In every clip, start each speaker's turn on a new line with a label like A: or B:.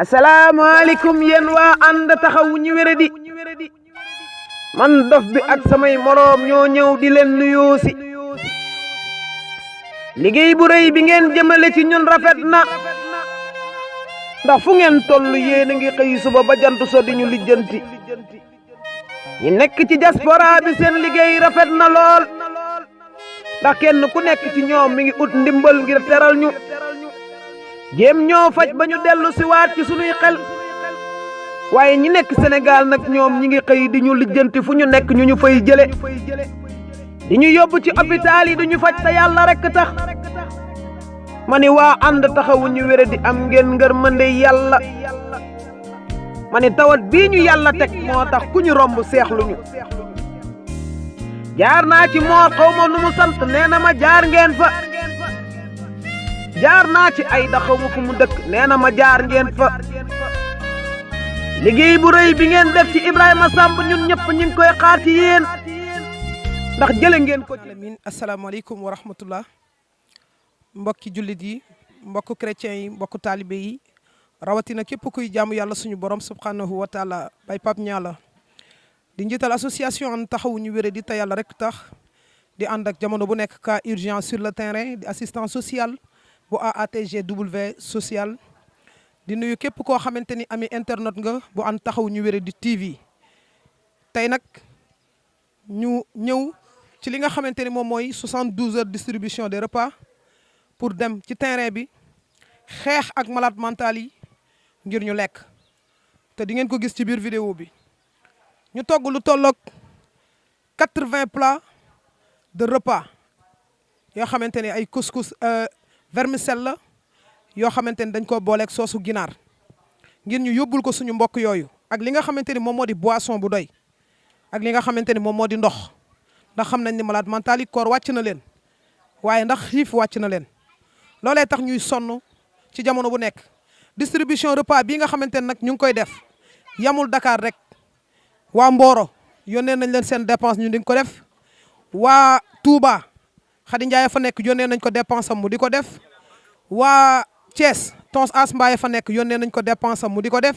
A: asalaamaaleykum yéen waa ànd taxawu ñu wéradi man dof bi ak samay moroom ñoo ñëw di leen nuyoo si liggéey bu rëy bi ngeen jëmale ci ñun rafet na ndax fu ngeen toll yéen a ngi xëy suba ba jant so di ñu lijjanti ñi nekk ci diaspora bi seen liggéey rafet na lool ndax kenn ku nekk ci ñoom mi ngi ut ndimbal ngir teral ñu jéem ñoo faj ba ñu dellu si waat ci sunuy xel waaye ñi nekk Sénégal nag ñoom ñi ngi xëy di ñu lijjanti fu ñu nekk ñu fay jële di ñu yóbbu ci hôpital yi du ñu faj te yàlla rekk tax ma ni waa ànd taxawu ñu wéré di am ngeen ngërmande yàlla ma ni tawat bii ñu yàlla teg moo tax ku ñu romb seexlu ñu jaar naa ci moo xaw ma nu mu sant nee na ma jaar ngeen fa jaar naa ci ay daxawu fu mu dëkk nee na ma jaar ngeen fa liggéey bu rëy bi ngeen def ci Ibrahima Samb ñun ñëpp ñu ngi koy xaar ci yéen ndax jële ngeen ko ci
B: alamin asalaamaaleykum wa rahmatullah mbokki jullit yi mbokku chrétien yi mbokku taalibe yi rawatina képp kuy jaamu yàlla suñu borom subhanahu wa taala bay Pape Niala di njiital association Ànd Taxawu Ñu Wéradi te yàlla rek tax di ànd ak jamono bu nekk cas urgent sur le terrain di assistance sociale bu AATGW social di nuyu képp koo xamante ni ami internet nga bu Ànd Taxawu Ñu Wéradi TV tey nag ñu ñëw ci li nga xamante ni moom mooy 72 heures distribution des repas pour dem ci terrain bi xeex ak malade mental yi ngir ñu lekk te di ngeen ko gis ci biir vidéo bi ñu togg lu tolloog 80 plats de repas yoo xamante ni ay couscous vermicelle la yoo xamante ni dañ ko booleeg soosu ginaar ngir ñu yóbbul ko suñu mbokk yooyu ak li nga xamante ni moom moo di boisson bu doy ak li nga xamante ni moom moo di ndox ndax xam nañ ni malade mental yi koor wàcc na leen waaye ndax xiif wàcc na leen loolee tax ñuy sonn ci jamono bu nekk distribution repas bii nga xamante ni nag ñu ngi koy def yamul Dakar rek waa Mboro yónnee nañ leen seen dépense ñu di ko def waa Touba Khady Ndiaye fa nekk yónnee nañ ko dépense am mu di ko def waa Thiès Tons As Mbaye fa nekk yónnee nañ ko dépense am mu di ko def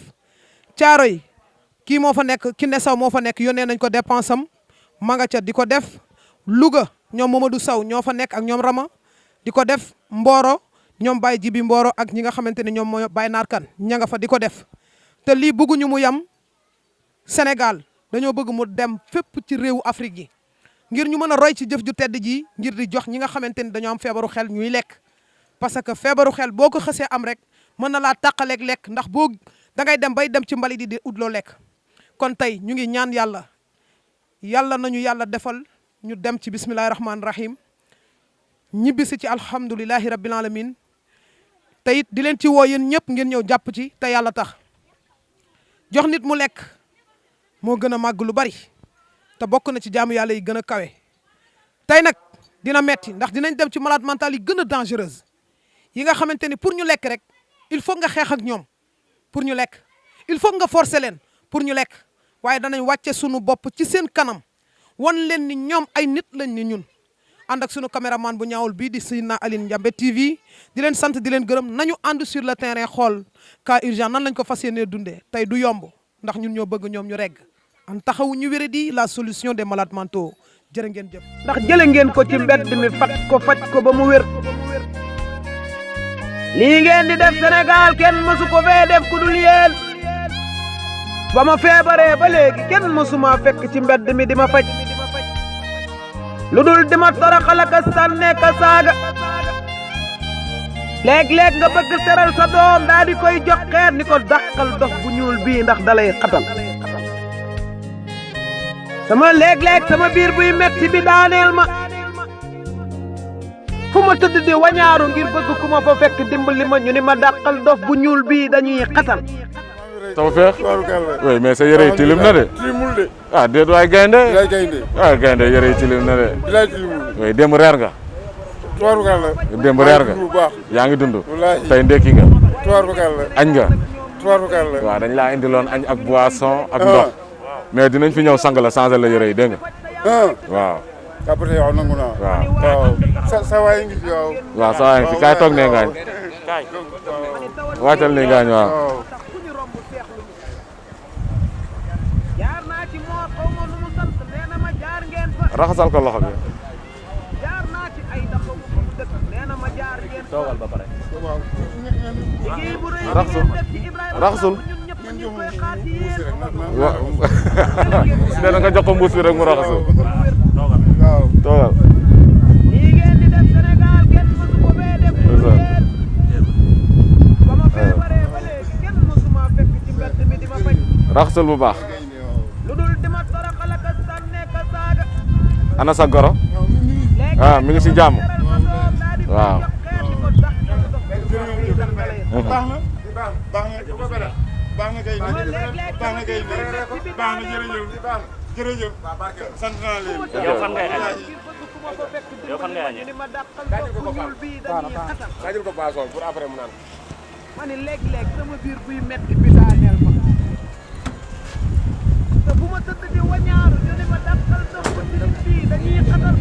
B: Thiaroye kii moo fa nekk Kiné Sow moo fa nekk yónnee nañ ko dépense am ma nga ca di ko def Louga ñoom Mamadou Sow ñoo fa nekk ak ñoom Rama di ko def Mboro ñoom Baye Jibi Mboro ak ñi nga xamante ne ñoom mooy Baye Narkan ña nga fa di ko def te lii bëgguñu mu yam Sénégal dañoo bëgg mu dem fépp ci réewu Afrique yi ngir ñu mën a roy ci jëf ju tedd ji ngir di jox ñi nga xamante ni dañoo am feebaru xel ñuy lekk parce que feebaru xel boo ko xësee am rek mën na laa tàqaleeg lekk ndax boo da ngay dem bay dem ci mbalit di ut loo lekk kon tey ñu ngi ñaan yàlla nañu yàlla defal ñu dem ci bismillahi rahmaani rahim ñibbisi ci alhamdulilahi rabbil alamin te it di leen ci woo yéen ñëpp ngeen ñëw jàpp ci te yàlla tax jox nit mu lekk moo gën a màgg lu bari te bokk na ci jaamu yàlla yi gën a kawe tey nag dina metti ndax dinañ dem ci malade mental yi gën a dangereuse yi nga xamante ni pour ñu lekk rek il faut nga xeex ak ñoom pour ñu lekk il faut nga forcer leen pour ñu lekk waaye danañ wàcce sunu bopp ci seen kanam wan leen ni ñoom ay nit lañ ni ñun ànd ak sunu caméraman bu ñaawul bii di Seydina Aline Ndiambé TV di leen sant di leen gërëm nañu ànd sur le terrain xool cas urgent nan lañ ko fas yéenee dundee tey du yomb ndax ñun ñoo bëgg ñoom ñu regg Ànd Taxawu Ñu Wéradi la solution des malades mentaux jërë ngeen jëf.
A: ndax jële ngeen ko ci mbedd mi faj ko ba mu wér lii ngeen di def Sénégal kenn mësu ko fee def ku dul yéen ba ma feebaree ba léegi kenn mësuma fekk ci mbedd mi di ma faj lu dul di ma toroxal ak sànne ka saaga léeg-léeg nga bëgg teral sa doom daa di koy jox xeer ni ko dàqal dox bu ñuul bii ndax dalay xatal sama léeg-léeg sama biir buy metti bi daaneel ma fu ma tëdd di wañaaru ngir bëgg ku ma fa fekk dimbali ma ñu ni ma dàqal dof bu ñuul bii dañuy xatal
C: Tawfeex oui mais sa yére yi tilim na de.
D: tilimul de.
C: ah déet waay gaynde.
D: bilaay gaynde.
C: ah gaynde yére yi tilim na de.
D: bilaay tilimul.
C: oui démb reer nga.
D: tubaarkalla.
C: démb reer nga
D: bu baax.
C: yaa ngi dund.
D: wallaahi
C: tey ndekki nga.
D: tubaarkalla.
C: añ nga.
D: tubaarkalla.
C: waaw dañ laa indiloon añ ak boisson ak ndox. mais dinañ fi ñëw sang la changer la yére yi dégg nga. waaw.
D: après yow nangu naa.
C: waaw
D: sa waay ngi fi waaw.
C: waaw sa waay ngi fi kaay toog nee ngaañ. wàccal nee ngaañ waaw. raxasal ko loxo bi.
A: jaar naa ci ay dafa mu dëkk nee na ma jaar ngeen
E: toogal ba pare.
D: waaw.
A: liggéey bu rëy
C: raxasul
A: ngeen def ci Ibrahima
C: raxasul.
A: ñun ñëpp ñu koy xaar ci yéen
C: waaw nee na nga jox ko mbuus bi rek mu raxasu.
E: toogal.
D: waaw.
C: toogal.
A: lii ngeen di def Sénégal kenn mësu ko fee def ba ma feebaree ba léegi kenn mësuma fekk ci mbedd mi di ma faj
C: raxasul bu baax.
A: lu dul di ma toroxal ak a sànne ka saaga
C: ana sa goro.
A: léegi
C: ah mi ngi si jàmm.
A: teral ma doom daal di
C: waaw.
A: jox xeet di ko sax
D: baax na baax na baax na kay baax na kay baax na jërëjëf sant naa leen.
E: yow fan ngay añee yow fan ngay añee.
A: ni ma dàqal ko ñuul bii dañuy xatal
D: xajul ko baasoon pour après mu naan.
A: ma ni léeg-léeg sama biir buy metti bi daaneel ma te bu ma tëdd di wañaaru ñu ni ma dàqal dox ko tilim bii dañuy xatal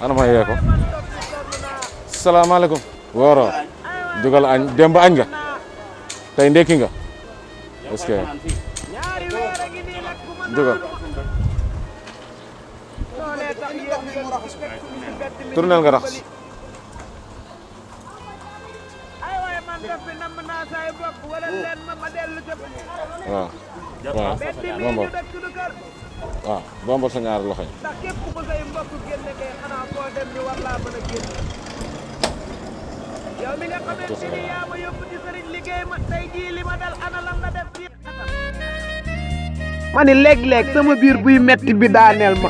C: ana ma yee ko.
A: man toog di sonn naa
C: salaamaaleykum. wooro. dugal añ démb añ nga. tey ndekki nga. est-ce que
A: ñaari weer a ngi nii nag bu ma
C: dugal.
A: loolee tax yéen ngeen ci fekk ñu ci mbedd mi
C: tournel nga raxas.
A: ay waaye man def bi namm naa saay bokk wala leen ma dellu ca
C: waaw. waaw
A: mbedd mi
C: bombal.
A: ñu dëkk du kër
C: waaw bombal sa ñaari loxo yi.
A: ndax képp ku say mbokk génne kay xanaa foo dem ñu war laa mën a génn yow mi nga xamante ni yaa ma yóbbu ci sëriñ liggéey ma tey jii li ma dal ana lan la def fii ma ni léeg-léeg sama biir buy metti bi daaneel ma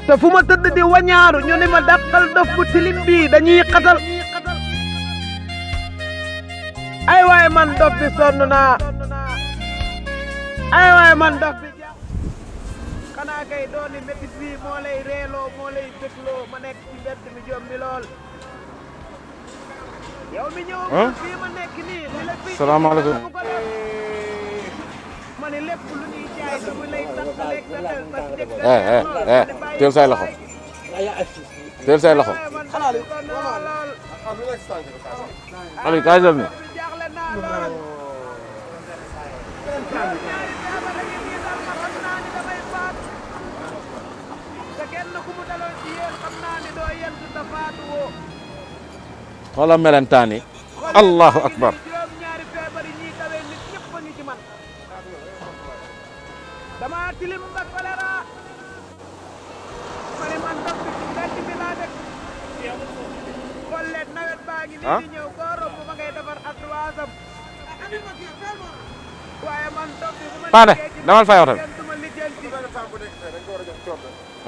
A: te fu ma tëdd di wañaaru ñu ni ma dàqal dof bu tilim bii dañuy xatal ay waay man dof bi sonn naa ay waay man dof bi xanaa kay dooni métit bii moo lay reeloo moo lay bégloo ma nekk ci mbedd mi jombi lool yow mi ñëw fii ma nekk nii li la fii
C: salaamaaleykum.
A: bu ko def ma ne lépp lu ñuy jaay su mu lay taxaleeg sa xel sa njëkk
C: teel say loxo. teel say loxo. Aliou kaay jël ni.
A: jaaxle naa lool ñaari feebar a ngi nii dal ma xam naa ni damay faatu te kenn ku mu daloon ci yéen xam naa ni doo yentu te faatu woo
C: xoolal melentaan yi. allahu akbar.
A: juróom ñaari feebar yi ñuy dawee nit ñëpp a ngi ci man dama tilim ba choléra ma ne man dox bi ci mbedd bi laa dëkk xool leen nawet baa ngi nii di ñëw koo romb ma ngay defar atuwaasam waaye man dox bi bu ma
C: Paane
A: nekkee ci
C: damal fay oto bi.
A: kenn du ma lijjanti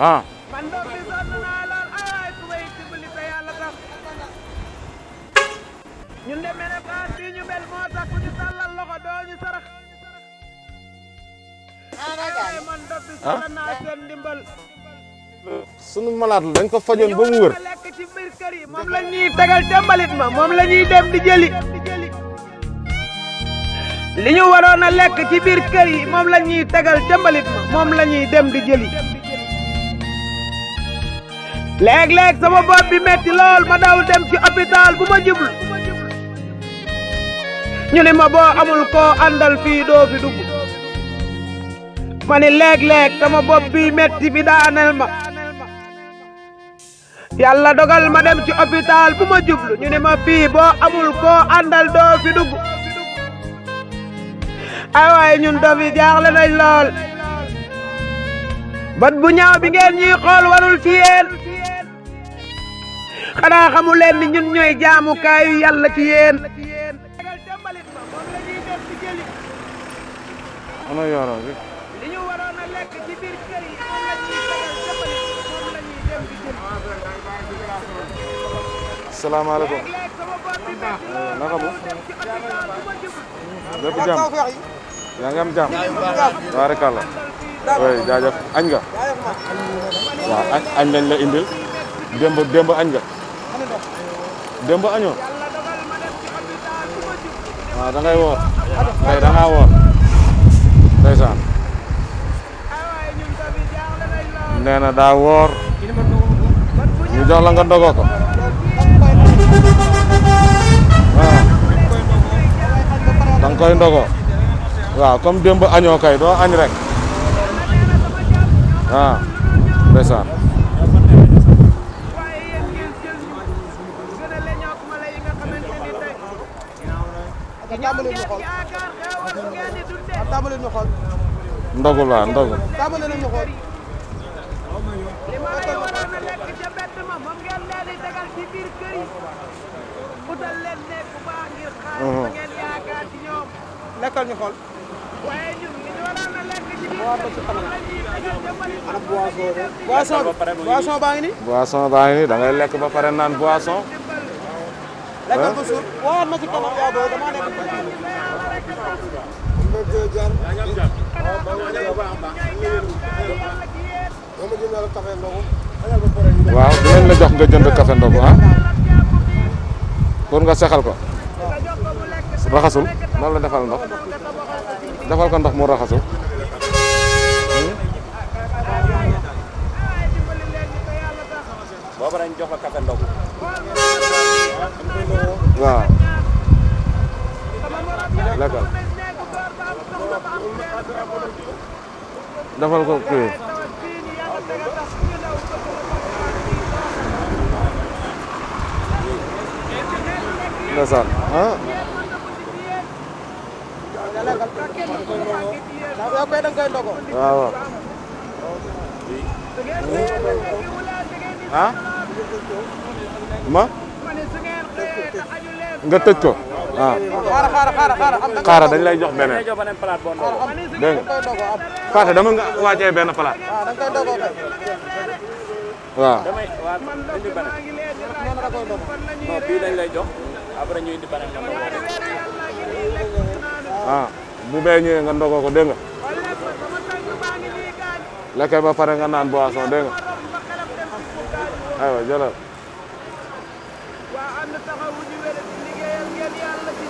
C: ah.
A: man dox bi sonn naa lool ay waay ku may dimbali te yàlla tax ñun de mene baas bii ñu mel moo tax ku ñu tàllal loxo doo ñu sarax ay waay man dox bi soxla naa seen ndimbal
C: sunu malaat la dañ ko fajoon ba mu wër.
A: lekk ci biir kër yi moom la ñuy tegal ca mbalit ma moom la ñuy dem di jëli li ñu waroon a lekk ci biir kër yi moom la ñuy tegal ca mbalit ma moom la ñuy dem di jëli léeg-léeg sama bopp bi metti lool ma daw dem ci hôpital bu ma jublu ñu ne ma boo amul koo àndal fii doo fi dugg ma ni léeg-léeg sama bopp bi metti bi daaneel ma yàlla dogal ma dem ci hôpital bu ma jublu ñu ne ma fii boo amul koo àndal doo fi dugg ay waay ñun dof yi jaaxle nañ lool bët bu ñaaw bi ngeen ñuy xool warul ci yéen xanaa xamu leen ni ñun ñooy jaamukaayu yàlla ci yéen
C: ana yoro bi.
A: li ñu waroon a lekk ci biir kër yi moom la ñuy tegal jëppali moom la ñuy dem di jël
C: salaamaaleykum.
A: léeg-léeg sama bopp bi metti lool
C: naka mu.
A: dem ci hôpital bu ma jublu
C: lépp jàmm. yaa ngi am jàmm. baarikàlla. oui jaajëf añ nga. waaw añ lañ la indil. démb añ nga. démb añoo.
A: yàlla dogal ma dem ci hôpital bu ma jublu
C: waaw da ngay woor. tey da ngaa woor. ndeysaan.
A: ay waay ñun tamit jaaxle nañ lool
C: nee na daa woor. ñu jox la nga ndogoo ko. waaw. da nga koy ndogoo. waaw comme démb añoo kay doo añ rek. ah ndeysaan
A: waaye yéen ngeen jël ñu gën a leñook mala yi nga xamante ni tey
B: tàmbali ñu xool
A: yaakaar xewal su ngeen di dundee
B: tàmbali ñu xool
C: ndogu la ndogu
B: tàmbali nañu xool
A: li ma lay waroon a lekk ca bett ma moom ngeen leen di tegal ci biir kër yi utal leen nekk bu baax ngir xaar ba ngeen yaakaar ci ñoom
B: lekkal ñu xool
A: waaye ñun li ñu waroon a lekk ci biir kër yi moom la ñuy tegal jëmali
B: boisson baa ngi nii
C: boisson baa ngi nii da ngay lekk ba pare naan boisson
B: lekkal ba suur waxaat ma ci kanam yaa booy dama nekk
C: waaw dinañ la jox nga jënd café ndogu ah pour nga sexal ko raxasul noonu la defal ndox defal ko ndox mu raxasu
E: boobu dañ jox la café ndogu
C: waaw lekkal defal ko kii ndeysaan ah
B: yow koy danga koy ndogo
C: waaw waaw ah ma nga tëj ko ah xaaral dañ lay jox beneen
E: jox beneen palaat boo ndogu
C: dégg nga Fatou dama nga wàccee benn palaat
B: da nga koy ndogo kay
C: waaw
E: damay waa indi beneen
B: noonu la koy ndogo
E: non bii dañ lay jox après ñu indi beneen nga ndogu
C: ah bu bee ñëwee nga ndogoo ko dégg nga lekkee ba pare nga naan boisson dégg nga aywa jëlal
A: waa ànd taxawu ñu wér di liggéeyal ngeen yàlla ci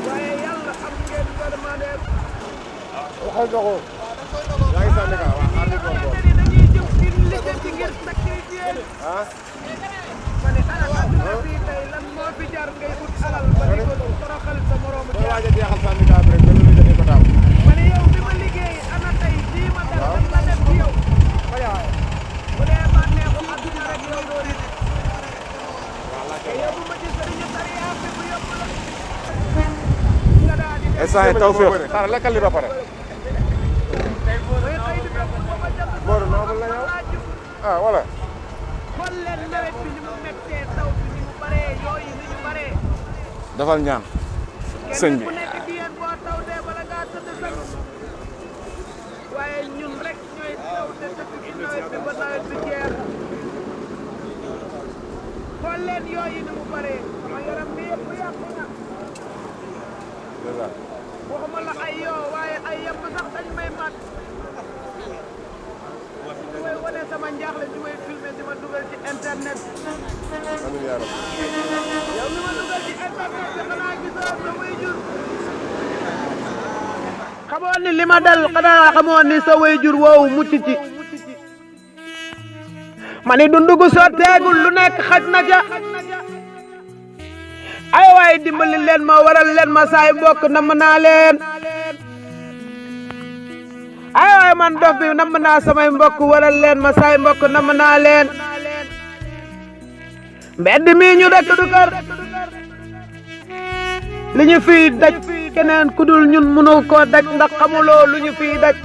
A: waaye yàlla am ngeen gërmande
D: waxal doxoo yaa ngi sànni ka waaw xaar ñu doon bool
A: dañuy jóg di lijjanti ngir sacrifier ma ne alal fii tey lan moo fi jar ngay ut alal ba di ko toroxal sa morom
D: boo waaj a jeexal sànni ka bi rek benn li dañuy ko daaw
A: ma ne yow bi ma liggéey ana tey fii ma dal lan la def ci yow bu dee bànneexu àdduna rek yow doo nit te yow bu ma ci sëriñu tariyaa fi bu yóbbu la nga daal di
C: instant yi taw féex
D: xaaral lekkal li ba pare Modou noobul la yow ah voilà
A: xool leen nawet bi ni mu mettee taw bi ni mu baree yooyu ni ñu baree
C: dafal ñaan sëñ bi
A: ku nekk ci yéen boo taw dee bala ngaa tëdd sax waaye ñun rek ñooy taw te tëdd ci nawet bi ba nawet bi jeex xool leen yooyu ni mu baree sama yaram bi yëpp yàqu na waxuma la ay yoo waaye ay yëpp sax dañ may mat di may wane sama njaaxle di may filmé di ma dugal ci internet
D: amiin yaa rabbi
A: yow mi ma dugal ci internet bi xanaa gisoo sa waajur xamoon ni li ma dal xanaa xamoon ni sa waajur woowu mucc ci ma ni dundu gu sotteegul lu nekk xaj na ca ay waay dimbali leen ma waral leen ma saay mbokk namm naa leen ay waay man dof bi namm naa samay mbokk waral leen ma saay mbokk namm naa leen mbedd mi ñu dëkk du kër li ñu fii daj keneen ku dul ñun mënu koo daj ndax xamuloo lu ñu fii daj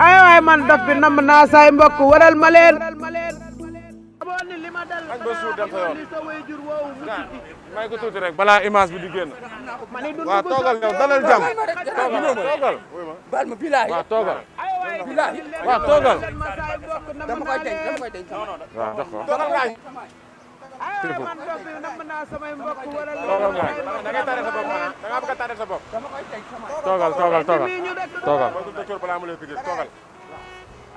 A: ay waay man dof bi namm naa saay mbokk waral ma leen
C: añ ba suur dem sa yoon may ko tuuti rek balaa image bi di génn waaw toogal yow dalal jàmm toogal
F: baal ma bilaay
C: waaw toogal
F: bilaay
C: waaw toogal
F: dama koy denc
C: waaw jox ko
D: toogal ngaañ
C: téléphone
D: toogal ngaañ da ngay tare sa bopp xanaa da ngaa bëgg a tare sa bopp
C: toogal toogal
D: boo docteur balaa mu lay piquer toogal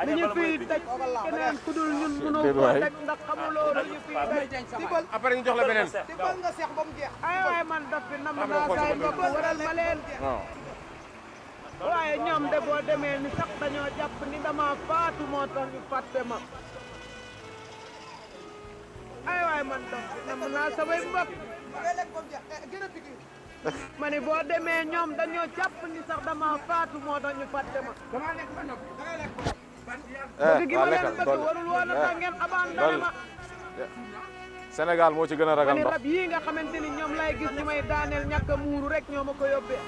A: li ñu fii daj keneen ku dul ñun mënu
C: déet
A: koo
C: waay
A: daj ndax xamuloo lu ñu fii daj
D: après ñu jox la beneen
A: ay waay man daf fi namm naa saay mbokk waral ma leen
C: waaw
A: waaye ñoom de boo demee ni sax dañoo jàpp ni dama faatu moo tax ñu fàtte ma ay waay man daf fi namm naa samay mbokk ma ni boo demee ñoom dañoo jàpp ni sax dama faatu moo tax ñu fàtte ma bëgg gi ma leen bëgg warul woon tax ngeen abandonné ma
C: Sénégal moo ci gën a
A: ma
C: ragal
A: ni
C: ndox
A: rab yii nga xamante ni ñoom lay gis ñu may daaneel ñàkk a muuru rek ñoo ma ko yóbbee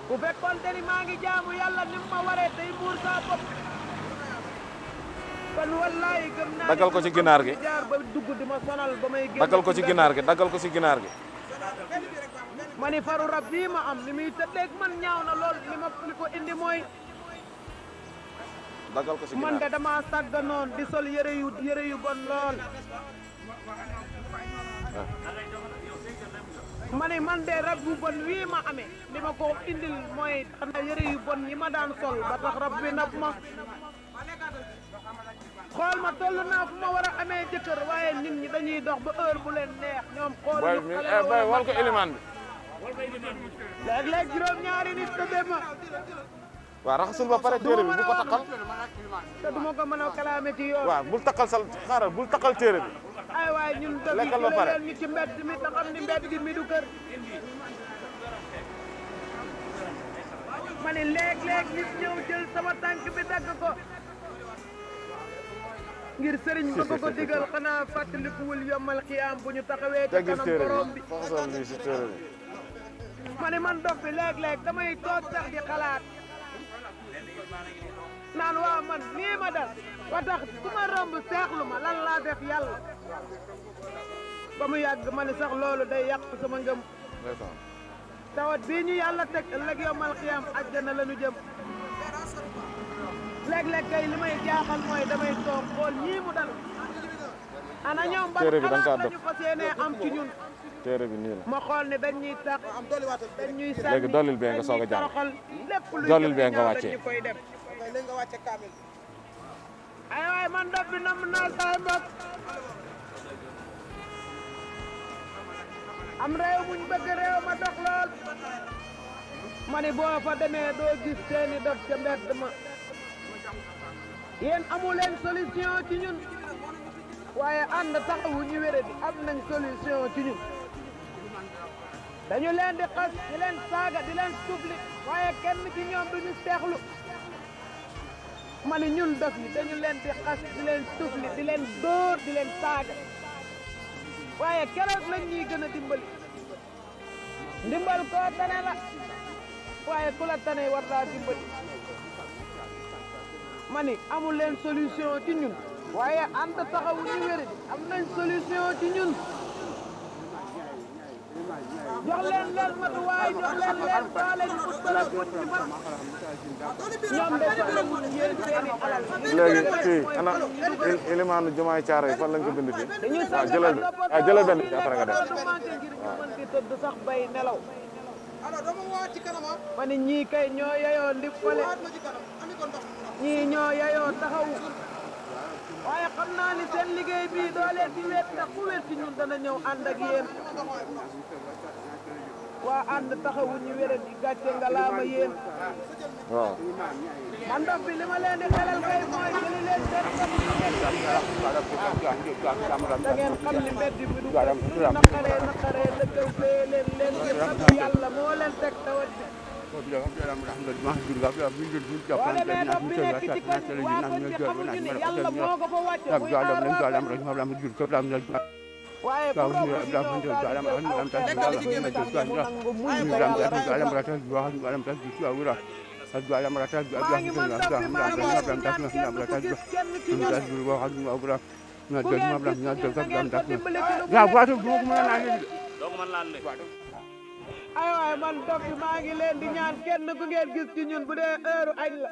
A: bu fekkoonte ni maa ngi jaamu yàlla ni ma waree tey muur saa bopp kon wallahi gëm naa
C: daggal ko ci ginaar gi
A: jaar ba dugg di ma sonal ba may génn
C: daggal ko ci ginaar gi daggal ko ci ginaar gi
A: ma ni faru rab bii ma am ni muy tëddeeg man ñaaw na lool li ko indi mooy
C: daggal ko ci
A: man de
C: ginaar
A: dama sàgganoon di sol yëre yu bon lool ma ni man de rab bu bon wii ma amee li ma ko indil mooy xanaa yëre yu bon yi ma daan sol ba tax rab bi nab ma xool ma toll naa fu ma war a amee jëkkër waaye nit ñi dañuy dox ba heure bu leen neex ñoom xool
C: boy wal ko iliman bi
A: léeg-léeg juróom-ñaari nit tëddee ma
C: waaw raxasul ba pare téere bi bu ko takkal
A: te du ma ko mën a kalaame ci yoon
C: waaw bul takkal sal xaaral bul takkal téere bi
A: ay waay ñun dëgg
C: lekkal ba pare
A: ñu ci mbedd mi te xam ni mbedd mi du kër ma ni léeg-léeg nit ñëw jël sama tànk bi dagg ko ngir sëriñ ba ko digal xanaa fàttalikuwul yombal xiyaam bu ñu taxawee ci
C: teggil
A: kanam
C: téere
A: borom
C: bi
A: bi
C: faxasal nii si téere bi
A: ma ni man dof bi léeg-léeg damay toog sax di xalaat naan waa man nii ma dal ba tax su ma romb seexlu ma lan laa def yàlla ba mu yàgg ma ni sax loolu day yàq sama ngëm
C: ndeysaan
A: tawat bii ñu yàlla teg ëllëg yombal xiyaam àjjana la ñu jëm léeg-léeg kay li may jaaxal mooy damay toog xool ñii mu dal ana ñoom ban
C: téere bi da nga kaa
A: xalaat lañu fas yéenee am ci ñun
C: téere bi nii la
A: ma xool ne dañ ñuy tax dañ ñuy sànni
C: léegi dollil bee nga soog a jàng
A: toroxal lépp lu
C: dollil bee nga wàccee
A: dañu koy def ay waay man dof bi nam naa saay mbokk am réew muñ bëgg réew ma dox lool ma ni boo fa demee doo gis seeni dof ca mbedd ma yéen amu leen solution ci ñun waaye ànd taxawu ñu wéré di am nañ solution ci ñun dañu leen di xas di leen saaga di leen tufli waaye kenn ci ñoom duñu seexlu ma ni ñun dof yi dañu leen di xas di leen tufli di leen dóor di leen saaga waaye keroog lañ ñuy gën a dimbali ndimbal koo tane la waaye ku la tane war laa dimbali ma ni amul leen solution ci ñun waaye ànd taxawu ñu wéri di am nañ solution ci ñun jox leen matuwaay jox leen doole ñu ut bala put ci fan ñoom de soxla wuñ yéen seeni alal
C: léegi fii ana ilimaanu jumaay caaro yi fan lañ ko bind fii waaw jëlal benn bi après nga def
A: du manqué ngir ñu mën di tëdd sax bay nelaw ma ni ñii kay ñoo yeyoo ndimbale ñii ñoo yeyoo taxawu waaye xam naa ni seen liggéey bii doo leen di wéet ndax ku wéet ci ñun dana ñëw ànd ak yéen waa ànd taxawu ñu wére di gàcce ngalaama yéen
C: waaw
A: man dof bi li ma leen di xelal kay mooy jëli leen seen da ngeen xam ni mbedd bi du naqaree dëkkal fee leen ngir xam yàlla moo leen teg tawat bi boo demee dof bi nekk ci koñ waa koñ ci xamuñu ni yàlla moo ko fa wàcce muy aar waaye ku romb ci yow daal di koy aw xeet daal di koy tànn mu nangu muñ ba yàlla rek tax maa ngi man dof bi maa ngi leen di ñaan kenn ku gis kenn ci ñun ku ngeen gis ci ñun da ngeen ko dimbali ci lu mu ay waay man dof bi maa ngi leen di ñaan kenn ku ngeen gis ci ñun bu dee heure añ la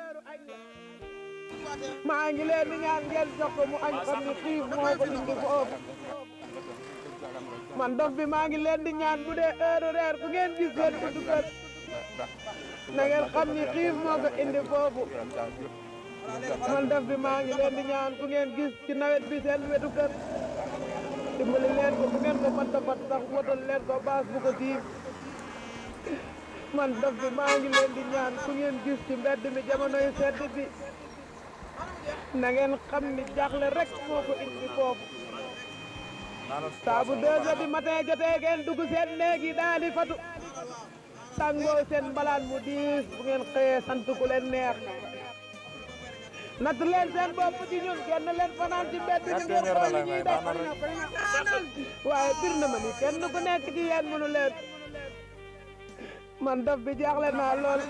A: maa ngi leen di ñaan ngeen jox ko mu añ xam ni xiif moo ko indi foofu man dof bi maa ngi leen di ñaan bu dee heure reer ku ngeen gis seen buntu kër na ngeen xam ni xiif moo ko indi foofu man dof bi maa ngi leen di ñaan ku ngeen gis ci nawet bi seen wetu kër dimbali leen ko bu ngeen ko mën a fat sax wotal leen ko baas bu ko tiim man dof bi maa ngi leen di ñaan ku ngeen gis ci mbedd mi jamonoy sedd bi na ngeen xam ni jaaxle rek moo ko indi foofu saa bu 2 heures du matin jotee ngeen dugg seen néeg yi daal di fatu sangoo seen mbalaan mu diis bu ngeen xëyee sant ku leen neex natt leen seen bopp ci ñun kenn leen fanaan ci mbedd mi ngeen xool yi ñuy def waaye bir na ma ni kenn ku nekk ci yéen mënu leen man daf bi jaaxle naa lool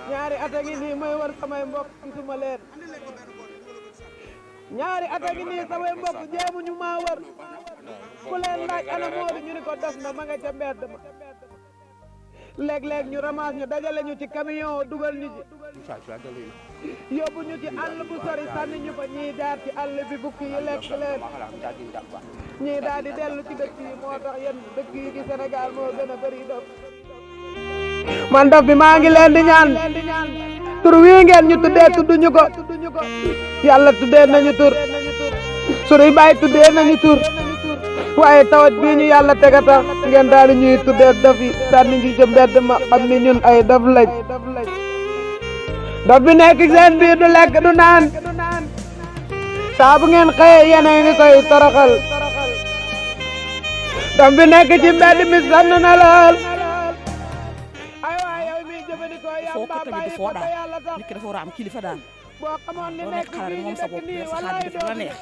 A: ñaari at a ngi nii may war samay mbokk gisuma leen ñaari at a ngi nii samay mbokk jéemu ñu maa wër ku leen laaj ana Modou ñu ni ko def na ma nga ca mbedd ma léeg-léeg ñu ramasse ñu dajale ñu ci camion dugal ñu ci yóbbu ñu ci àll bu sori sànni ñu fa ñii jaar ci àll bi bukki yi lekk leen ñii daal di dellu ci dëkk yi moo tax yéen dëkk yi ci Sénégal moo gën a bëri dof man dof bi maa ngi leen di ñaan tur wii ngeen ñu tuddee tudduñu ko yàlla tuddee nañu tur sunuy baay tuddee nañu tur waaye tawat bii ñu yàlla tega tax ngeen daal di ñuy tuddee dof yi sànni ñu ca mbedd ma xam ni ñun ay dof lañ dof bi nekk seen biir du lekk du naan saa bu ngeen xëyee yéen ngi koy toroxal dof bi nekk ci mbedd mi sonn na lool ay waay yow mi jëfandikoo yàlla bàyyi ko te yàlla tax
G: nit ki dafa war a am kilifa daal
A: boo xamoon li nekk
G: xale moom sa bopp sa xaaj def la neex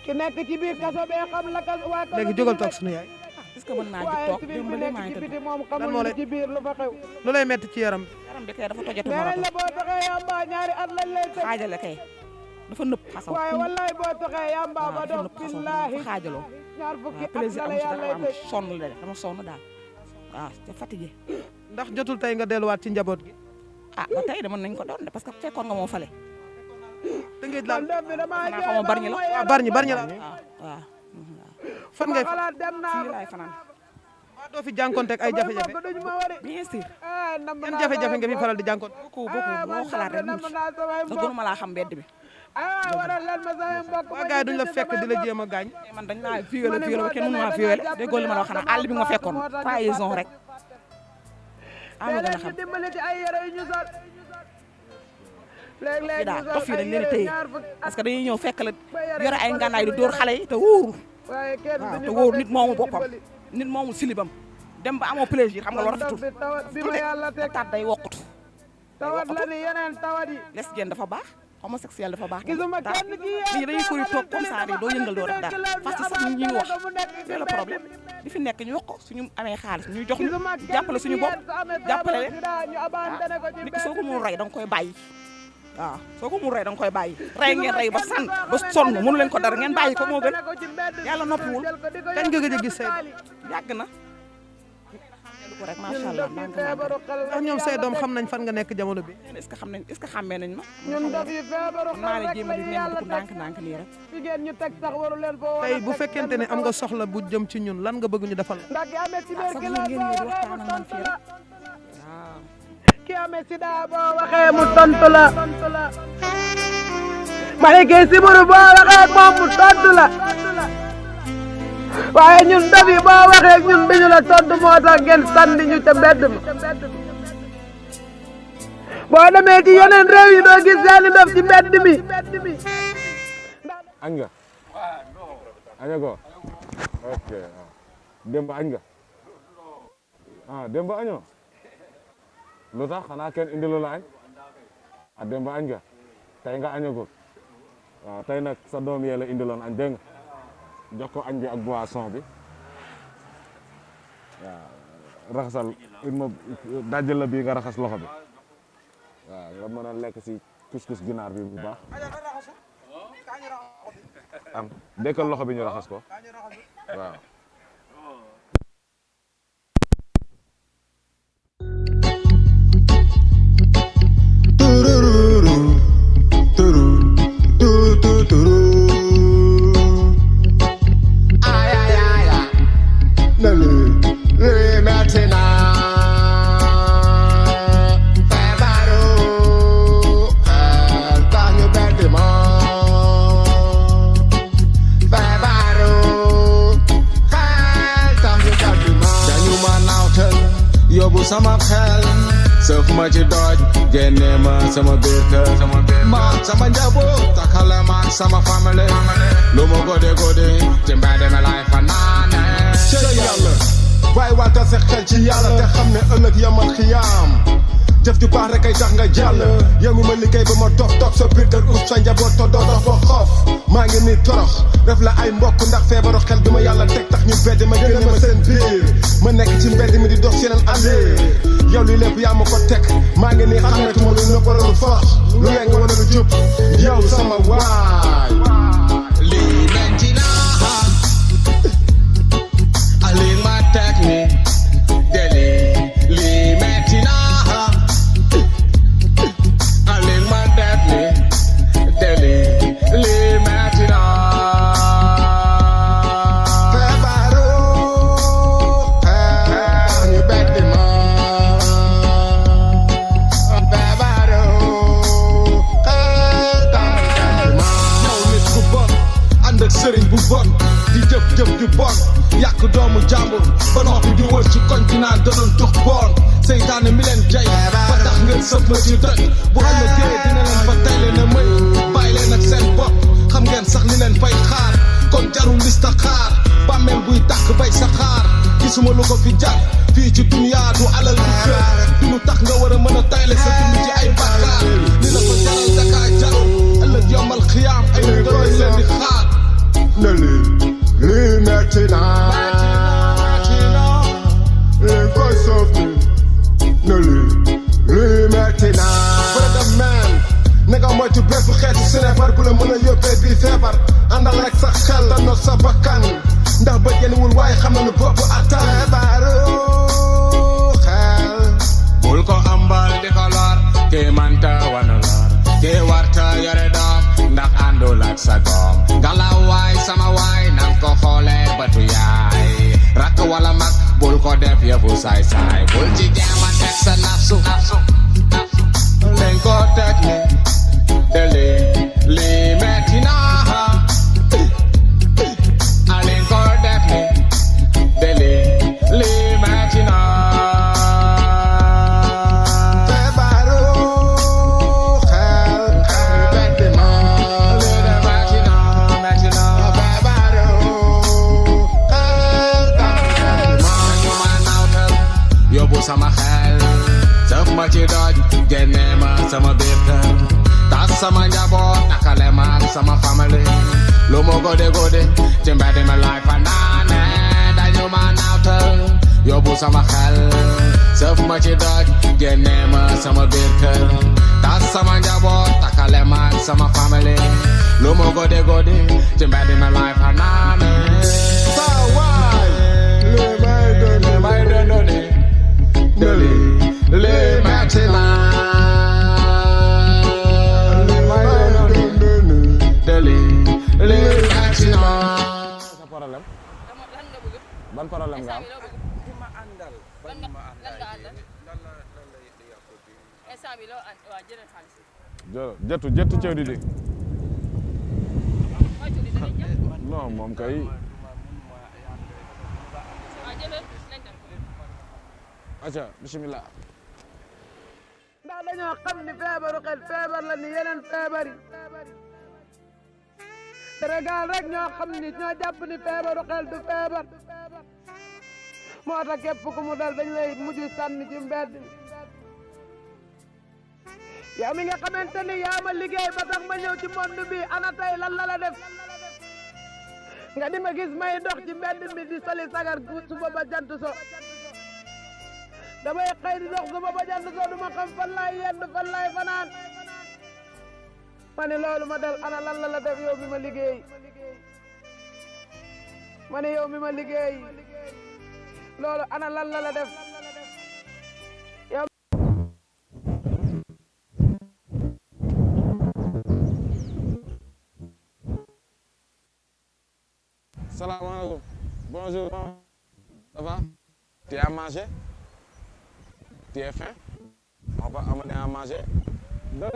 A: ki nekk ci biir kaso bee xam la kaso waa kaso
B: léegi jógal toog sunu yaay
G: est-ce que mën naa jóg toog démb ba léegi maa ngi tëdd
A: moom xamul li ci biir lu fa xew
B: lu lay metti ci yaram
G: yaram bi kay dafa tojati
A: nee nañ
G: moroto
A: la boo toxee yamba ñaari at lañ lay tëj
G: xaajale kay dafa nëpp xasaw
A: waaye wallaay boo toxee yamba ba
G: dafa
A: dox
G: nëpp xasaw
A: billaahi
G: dafa xaajaloo
A: ñaar fukki
G: waaw plaisir
A: at la
G: amu ci
A: yàlla
G: dara am
A: tëj
G: sonn la def dama sonn daal waaw te fatigué
B: ndax jotul tey nga delluwaat ci njaboot gi
G: ah ba tey de mën nañ ko doon de parce que fekkoon nga moo fale
B: da ngay laal
A: doom bi dama
G: xanaa xamoo bari ñi la
B: waaw bari ñi la
G: waaw
B: fan ngay
A: xalaat dem naa
G: fii laay fanaan
B: waa doo fi jànkonteeg ay jafe-jafe
A: duñ ma wari
G: bien sûr
B: yan jafe-jafe nga fi faral di jànkonte
G: beaucoup loo xalaat rek mu ci sax gënuma laa xam mbedd bi
A: waral leen ma samay mbokk
B: waa gars yi duñ la fekk di la jéem a gaañ
G: man dañ laa violé ba kenn mënu maa violé déggoo li ma la wax xanaa àll bi nga fekkoon trahison rek ama gën a xam
A: dimbali ci ay yére yu ñu sol léeg-léeg
G: fii daal dof yi dañ leen a téye parce que dañuy ñëw fekk la yore ay ngànnaay di dóor xale yi te wóoru waaw te wóoru nit moomu boppam nit moomu silibam dem ba amoo plaisir xam nga loo rafetul taat day wokkut
A: tawat la ni yeneen tawat yi
G: lesbienne dafa baax homosexuel dafa baax
A: gisuma kenn ki
G: nit ñi dañuy koy toog comme ça doo yëngal doo def dara parce que sax ñu ngi wax c'est le problème di fi nekk ñu wax ko suñu amee xaalis ñuy jox ñu jàppale suñu bopp jàppale leen nit ki soo ko mun rey da nga koy bàyyi waaw soo ko mun rey da nga koy bàyyi rey ngeen rey ba sànn ba sonn mënu leen ko dara ngeen bàyyi ko moo gën yàlla noppiwul
B: kañ nga gëj a gis say
G: yàgg na ko rek macha allah
B: ndax ñoom say doom xam nañ fan nga nekk jamono bi
G: est-ce que xam nañ est-ce que xàmmee nañ ma
A: ñun daf yi feebaru
G: maa ngi jéem a di nemmeeku ndànk-ndànk nii rek
A: jigéen ñu teg sax waru leen foo
B: tey bu fekkente ne am nga soxla bu jëm ci ñun lan nga bëgg ñu defal
A: ndax ki amee ci biir
G: sax
A: ki
G: ñu
A: la
G: ngeen ñëw di waxtaan ak man fii rek waaw
A: ki amee sida boo waxee mu tontu la ma ne kii sibiru boo waxee moom mu tontu la waaye ñun daf yi boo waxee ñun duñu la tontu moo tax ngeen sànni ñu ca mbedd ma boo demee ci yeneen réew yi doo gis seeni def ci mbedd mi
C: añ nga aña ko ok démb añ nga démb añoo lu tax xanaa kenn indilu la añ démb añ nga tey nga añagul waaw tey nag sa doom yee la indiloon añ dégg nga jox ko añ bi ak boisson bi waaw raxasal ma dajjal la bii nga raxas loxo bi waaw nga mën a lekk si couscous ginaar bi bu baax am dekkal loxo bi ñu raxas ko waaw
H: sama xel sëf ma ci dooj génne ma sama biir kër maak sama njaboot takkale maak sama famille lu ma gode ci mbedd mi laay fanaane
I: ci yàlla bàyyi waatal sa xel ci yàlla te xam ne ëllëg yamal xiyaam jëf ju baax rek ay tax nga jàll yow mi ma liggéey ba ma toog sa biir kër ut sa njaboot te doo fa xof maa ngi ni torox def la ay mbokk ndax feebaru xel bi ma yàlla teg tax ñu bedd ma génne ma seen biir ma nekk ci mbedd mi di dox yeneen allée yow li lépp yaa ma ko teg maa ngi ni xametuma lu nëbb wala lu fax lu weng wala lu jub yow sama waay
H: lii metti na lii ma teg ni deli lii metti na lii ma teg ni deli lii metti na
I: feebaru ñu bedd ma feebaru yow nit ku bon ànd ak sëriñ bu bon di jëf ju bon yàq doomu jàmbur ba noppi di wër ci koñ bi naan doon tux boon seytaane mi leen jay ba tax ngeen sëf ma ci dëj bu ëllëgee dina leen fa tey leen a mëy bàyyi leen ak seen bopp xam ngeen sax li leen fay xaar kon jarul lista xaar bàmmeel buy tàkk bay sa xaar gisuma lu ko fi jar fii ci duniyaa du alal du kër du lu tax nga war a mën a tayle sa dund ci ay bàkkaar li la ko jaral dakaa jarul ëllëg yombal xiyaam ay doy leen di xaar na lii metti naa lii koy soofi na lii metti naa brother man na nga moytu bépp xeetu sinebar bu la mën a yóbbee bii feebar àndal rek sa xel te not sa bakkan ndax ba génnewul waaye xam na lu bopp attan feebaru xel
H: bul ko ambal di ko lor kii manta wana lor kii warta yore doom ndax àndul ak sa doom ngalaw waay sama waay nang ko xoolee batu yaay rakk wala mag bul ko def yëfu saay saay bul ci jéema teg sa nafsu leen ko teg ni deli lii metti na leen ko def ni deli lii metti na
I: feebaru xel bedd ma
H: metti na
I: feebaru xel
H: ñu ma nawtal yóbbu sama xel sëf ma ci doj génne ma sama biir kër tas sama njaboot takkale ma ak sama famille lu mu gode ci mbedd mi laay fanaane dañu ma nawtal yóbbu sama xel sëf ma ci doj génne ma sama biir kër tas sama njaboot takkale ma ak sama famille lu mu gode ci mbedd mi laay fanaane
I: sa waay li may doon
H: deli lii metti na deli lii metti na
C: sa problème ban problème nga am jëtu ceew di non moom kay aca bismillah
A: ndax dañoo xam ni feebaru xel feebar la ni yeneen feebar yi Sénégal rek ñoo xam ni ñoo jàpp ni feebaru xel du feebar moo tax képp ku mu dal dañ lay mujj sànni ci mbedd mi yow mi nga xamante ni yaa ma liggéey ba tax ma ñëw ci monde bi ana tey lan la def nga di ma gis may dox ci mbedd mi di soli sagar suba ba jant so damay xëy di dox suba ba jant so du ma xam fan laay yendu fan laay fanaan ma ne loolu ma dal ana lan la def yow mi ma liggéey ma ne yow mi ma liggéey loolu ana lan la def yow
C: salaamaaleykum bonjour ça va tu as mangé tu es faim on va amener à manger donne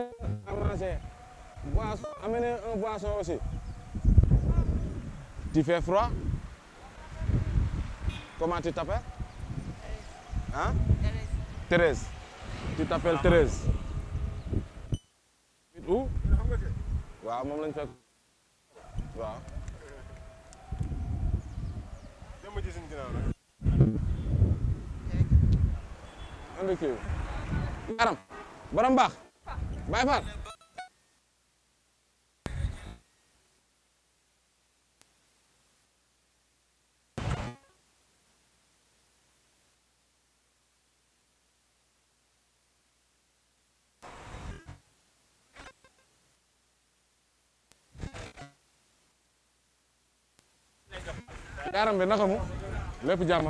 C: à manger boisson amener un boisson aussi tu fais froid comment tu t'appelles hein Thérèse tu t'appelles Thérèse. où. waaw moom lañ fekk. waaw. andi kii. Yaram. borom baax. Baay Faal. Yaram bi naka mu lépp jàmm.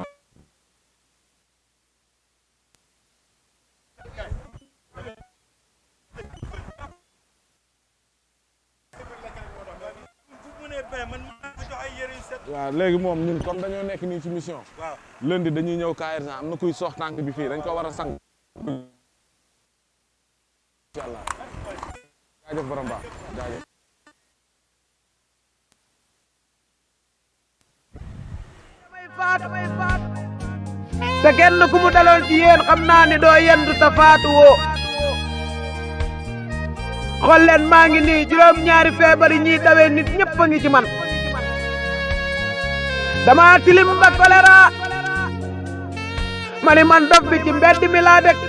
C: waaw léegi moom ñun comme dañoo nekk nii ci mission. lundi dañuy ñëw KRG am na kuy sox tànk bi fii dañ ko war a sang. incha allah jaajëf borom baax jaajëf.
A: te kenn ku mu daloon ci yéen xam naa ni doo yendu ta faatu woo xool leen maa ngi nii juróom-ñaari feebar yi ñuy dawee nit ñëpp a ngi ci man dama tilim ba choléra ma ni man dof bi ci mbedd mi laa dëkk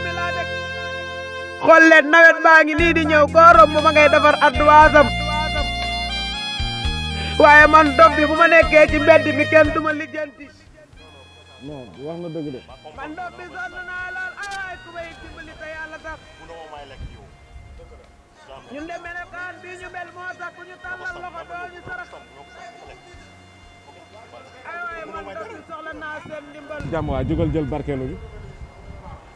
A: xool leen nawet baa ngi nii di ñëw koo romb ma ngay defar adduwaasam waaye man dof bi bu ma nekkee ci mbedd mi kenn du ma lijjanti
C: non wax na dëgg de.
A: man dof bi sonn naa lool ay waay ku may dimbali te yàlla tax ñun de melokaan bii ñu mel moo tax ku ñu tàllal loxo doo ñu sarax ay waay man dof bi soxla naa seen ndimbal
C: jàmm waa jógal jël barkeelu bi.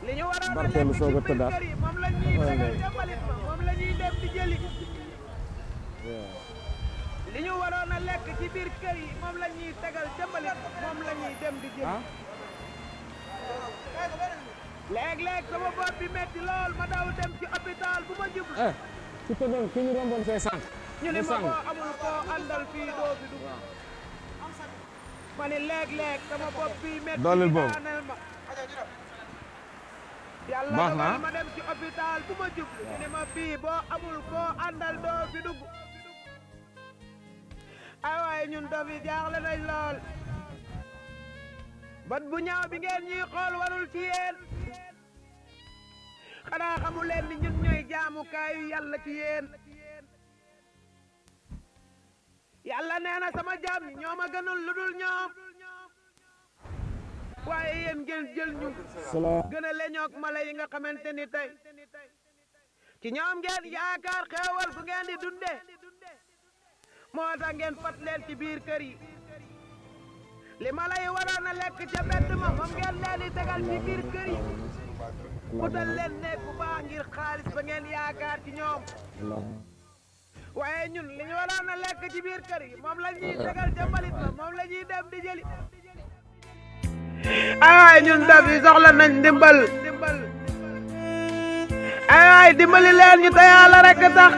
A: li ñu waroon a
C: barkeelu
A: lekk
C: soog a
A: ci biir
C: tëddaat.
A: kër yi moom la ñuy tegal jàmbalit ma moom la ñuy dem di jëli li ñu waroon a lekk ci biir kër yi moom la ñuy tegal jàmbalit ma moom la ñuy dem di jëli léeg-léeg sama bopp bi metti lool ma daw dem ci hôpital bu ma jublu
C: ci tëddoon ki ñu romboon say sànq.
A: ñu ne ma koo amul koo àndal fii doo fi dugg ma ne léeg-léeg sama bopp bi metti
C: dooleel boobu
A: daaneel ma yàlla
C: baax na
A: dogal ma dem ci hôpital bu ma jublu ñu ne ma fii boo amul koo àndal doo fi dugg ay waaye ñun dof yi jaaxle nañ lool bat bu ñaaw bi ngeen ñuy xool warul ci yéen xanaa xamu leen ni ñun ñooy jaamukaayu yàlla ci yéen yàlla nee na sama jaam ñi ñoo ma gënul lu dul ñoom waaye yéen ngeen jël ñu gën a leñoog mala yi nga xamante ni tey ci ñoom ngeen yaakaar xeewal gu ngeen di dunde moo tax ngeen fat leen ci biir kër yi li mala yi waroon a lekk ca mbedd ma moom ngeen leen di tegal ci biir kër yi utal leen nekk bu baax ngir xaalis ba ngeen yaakaar ci ñoom waaye ñun li ñu waroon a lekk ci biir kër yi moom la ñuy tegal ca mbalit ma moom la ñuy dem di jëli ay waay ñun daf yi soxla nañ ndimbal ay waay dimbali leen ñu te yàlla rek tax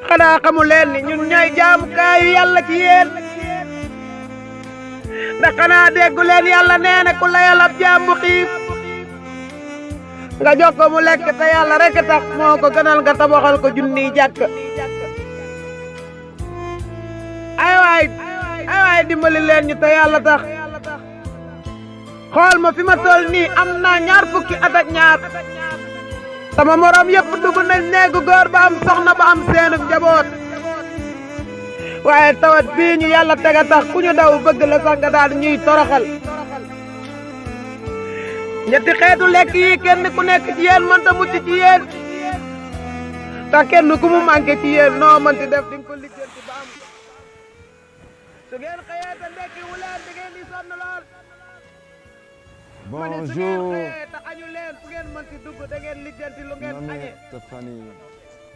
A: xanaa xamu leen ni ñun ñooy jaamukaayu yàlla ci yéen ndax xanaa déggu leen yàlla nee na ku la yàlla jaam bu xiif nga jox ko mu lekk te yàlla rek tax moo ko gënal nga tabaxal ko junniy jàkk ay waay dimbali leen ñu te yàlla tax xool ma fi ma toll nii am naa 20 fukki at ak ñaar sama morom yëpp dugg nañ néegu góor ba am soxna ba am seenu njaboot waaye tawat bii ñu yàlla tega tax ku ñu daw bëgg la sax nga daal ñuy toroxal ñetti xeetu lekk yi kenn ku nekk ci yéen mënta mucc ci yéen te kenn ku mu manqué ci yéen noo mënti def di nga ko lijjanti ba am su ngeen xëyee te ndekki wu leen di ngeen di sonn lool
C: bonjour
A: su ngeen xëyee te añu leen fu ngeen mënti dugg da ngeen lijjanti lu ngeen añee
C: Stéphanie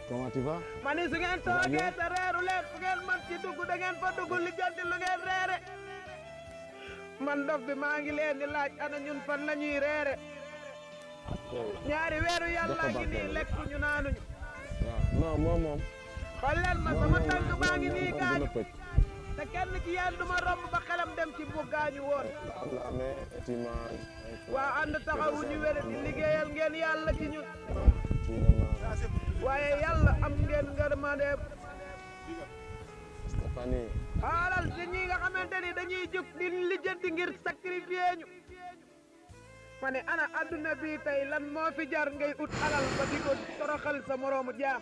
C: comment tu vas
A: ma ni su ngeen toogee te reeru leen fu ngeen mën ci dugg da ngeen fa dugg lijjanti lu ngeen reere man dof bi maa ngi leen di laaj ana ñun fan la ñuy reere ñaari weeru yàlla ngi nii lekku ñu naanuñu
C: non moom
A: xool leen ma sama tànk baa ngi nii gaañu te kenn ci yéen du ma romb ba xelam dem ci bu gaañu woon waa ànd taxawu ñu wér di liggéeyal ngeen yàlla ci ñun waaye yàlla am ngeen ngërmande xaalal ci ñi nga xamante ni dañuy jóg di lijjanti ngir sacrifier ñu ma ne ana adduna bi tey lan moo fi jar ngay ut alal ba di ko toroxal sa moroomu jaam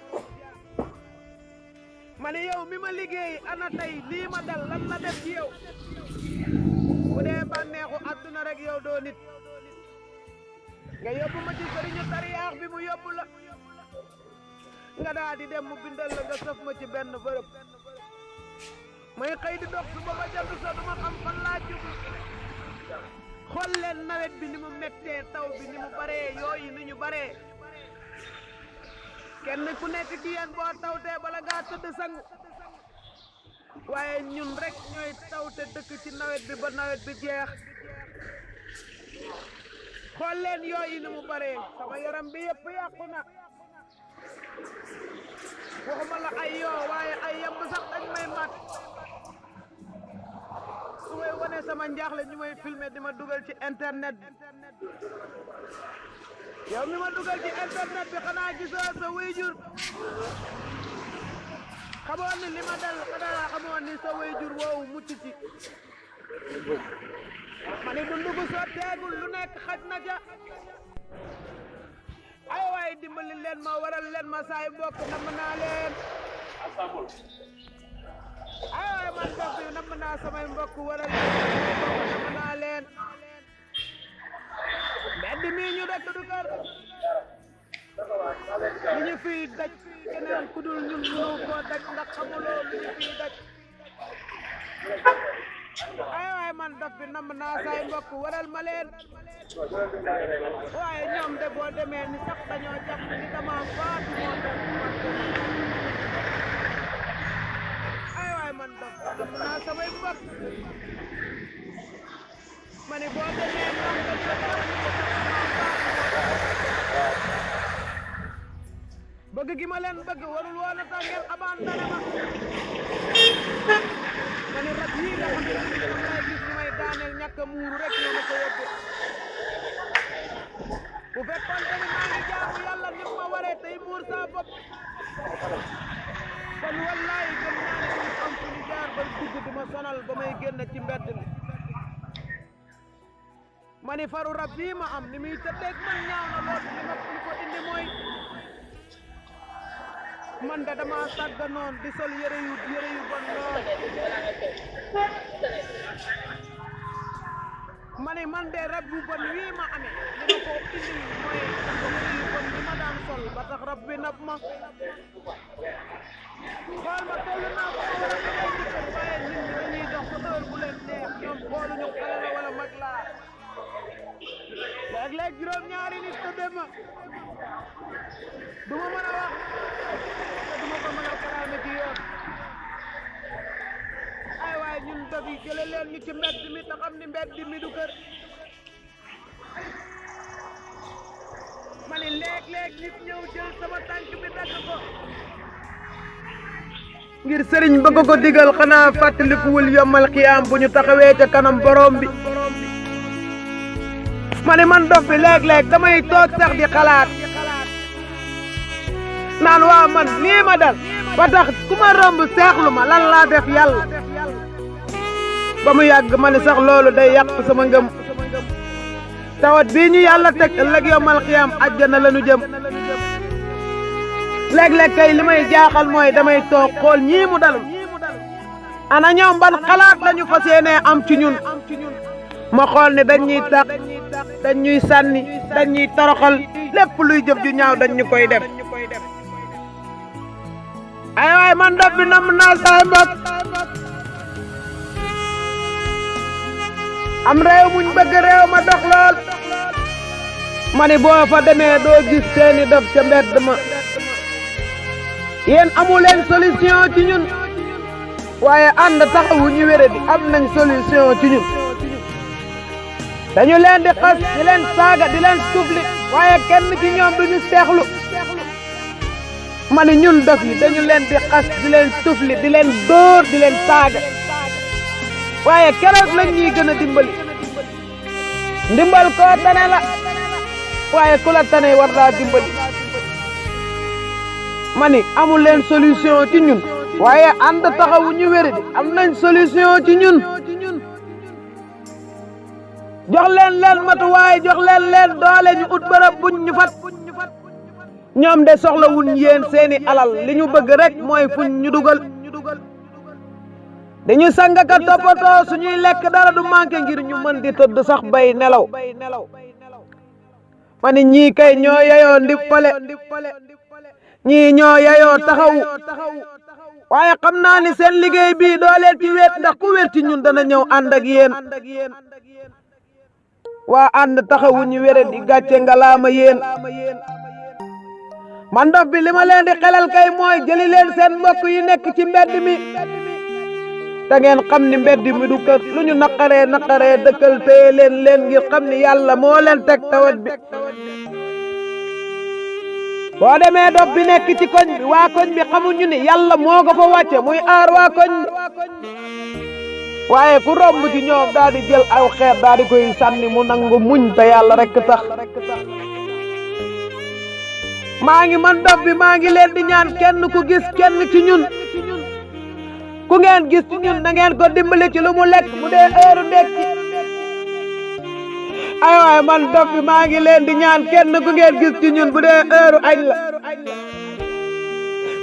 A: ma ne yow mi ma liggéey ana tey lii ma dal lan la def ci yow bu dee bànneexu adduna rek yow doo nit nga yóbbu ma ci sëriñu tariyaax bi mu yóbbu la nga daa di dem mu bindal la nga sëf ma ci benn bërëb may xëy di dox suba ba jant sa duma xam fan laa jublu xool leen nawet bi ni mu mettee taw bi ni mu baree yooyu ni ñu baree kenn ku nekk ci yéen boo tawtee bala ngaa tëdd sangu waaye ñun rek ñooy tawte dëkk ci nawet bi ba nawet bi jeex xool leen yooyu ni mu baree sama yaram bi yëpp yàqu na waxuma la ay yoo waaye ay yamb sax dañ may mat su may wane sama njaaxle ñu may filmer di ma dugal ci internet bi yow mi ma dugal ci internet bi xanaa gisoo sa wayjur xamoon ni li ma dal xanaa xamoon ni sa wayjur woowu mucc ci ma ni dundu gu sotteegul lu nekk xaj na ca ay waay dimbali leen ma waral leen ma saay mbokk namm naa leen ay waay man def bi namm naa samay mbokk waral leen namm naa leen mbedd mii ñu dëkk du kër li ñu fiy daj keneen ku dul ñun mënu koo daj ndax xamuloo li ñu fiy daj ay waay man daf bi namm naa say mbokk waral ma leen waaye ñoom de boo demee ni sax dañoo jàpp ni dama faatu moo tax ay waay man daf namm naa samay mbokk ma ne boo demee ñoom dañoo jàpp ni bëgg gi ma leen bëgg warul woon a tax ngeen abandonné ma ma ne rab yii nga xam ne moom lay gis ñu may daaneel ñàkk a muuru rek ñoo ma ko yóbbee bu fekkoon te ni maa ngi jaamu yàlla ni ma waree tey muur saa bopp kon wallaahi gëm naa ne duñu am fu ñu jaar ba dugg di ma sonal ba may génn ci mbedd mi ma ni faru rab bii ma am ni muy tëddeeg man ñaaw na lool li ma li ko indi mooy man de dama sàgganoon di sol yëre yu bon lool ma ne man de rab bu bon wii ma amee li ma ko indi mooy yëre yu bon bi ma daan sol ba tax rab bi nab ma xool ma toll naa ko war a dugal ci kër waaye nit ñi dañuy dox sa heure bu leen neex ñoom xooluñu xale la wala mag laa léeg-léeg juróom-ñaari nit tëdde ma du ma mën a wax te du ma ko mën a kalaame ci yoon ay waaye ñun dog yi jële leen ñu ci mbedd mi te xam ni mbedd mi du kër ma ni léeg-léeg nit ñëw jël sama tànk bi dagg ko ngir sëriñ bëgg ko digal xanaa fàttalikuwul yomal xiyaam bu ñu taxawee ca kanam borom bi ma ne man dof bi léeg-léeg damay toog sax di xalaat naan waa man lii ma dal ba tax ku ma romb seexlu ma lan laa def yàlla ba mu yàgg ma ne sax loolu day yàq sama ngëm tawat bii ñu yàlla teg ëllëg yomal xiyaam àjjana la ñu jëm léeg-léeg kay li may jaaxal mooy damay toog xool ñii mu dalul ana ñoom ban xalaat lañu fas yéenee am ci ñun ma xool ne dañ ñuy tax dañ ñuy sànni dañ ñuy toroxal lépp luy jëf ju ñaaw dañ ñu koy def ay waay man dof bi namm naa saay mbokk am réew muñ bëgg réew ma dox lool ma ni boo fa demee doo gis seeni dof ca mbedd ma yéen amu leen solution ci ñun waaye ànd taxawu ñu wéré di am nañ solution ci ñun dañu leen di xas di leen saaga di leen tufli waaye kenn ci ñoom duñu seexlu ma ni ñun dof yi dañu leen di xas di leen tufli di leen dóor di leen saaga waaye keroog lañ ñuy gën a dimbali ndimbal koo tane la waaye ku la tane war laa dimbali ma ni amul leen solution ci ñun waaye ànd taxawu ñu wéri di am nañ solution ci ñun jox leen matuwaay jox leen doole ñu ut bërëb buñ ñu fat ñoom de soxla wuñ yéen seeni alal li ñu bëgg rek mooy fuñ ñu dugal dañu sangaka toppatoo suñuy lekk dara du manqué ngir ñu mën di tëdd sax bay nelaw ma ni ñii kay ñoo yayoo ndippale ñii ñoo yayoo taxawu waaye xam naa ni seen liggéey bii dooleel ci wet ndax ku wet ci ñun dana ñëw ànd ak yéen waa ànd taxawu ñu wére di gàcce ngalaama yéen man Dof bi li ma leen di xelal kay mooy jëli leen seen mbokk yi nekk ci mbedd mi te ngeen xam ni mbedd mi du kër lu ñu naqaree dëkkal téye leen ngir xam ni yàlla moo leen teg tawat bi boo demee Dof bi nekk ci koñ bi waa koñ bi xamuñu ni yàlla moo ko fa wàcce muy aar waa koñ bi waaye ku romb ci ñoom daal di jël aw xeer daal di koy sànni mu nangu muñ te yàlla rek tax maa ngi man Dof bi maa ngi leen di ñaan kenn ku gis kenn ci ñun ku ngeen gis ci ñun na ngeen ko dimbali ci lu mu lekk bu dee heure ndekki ay waay man Dof bi maa ngi leen di ñaan kenn ku ngeen gis ci ñun bu dee heure añ la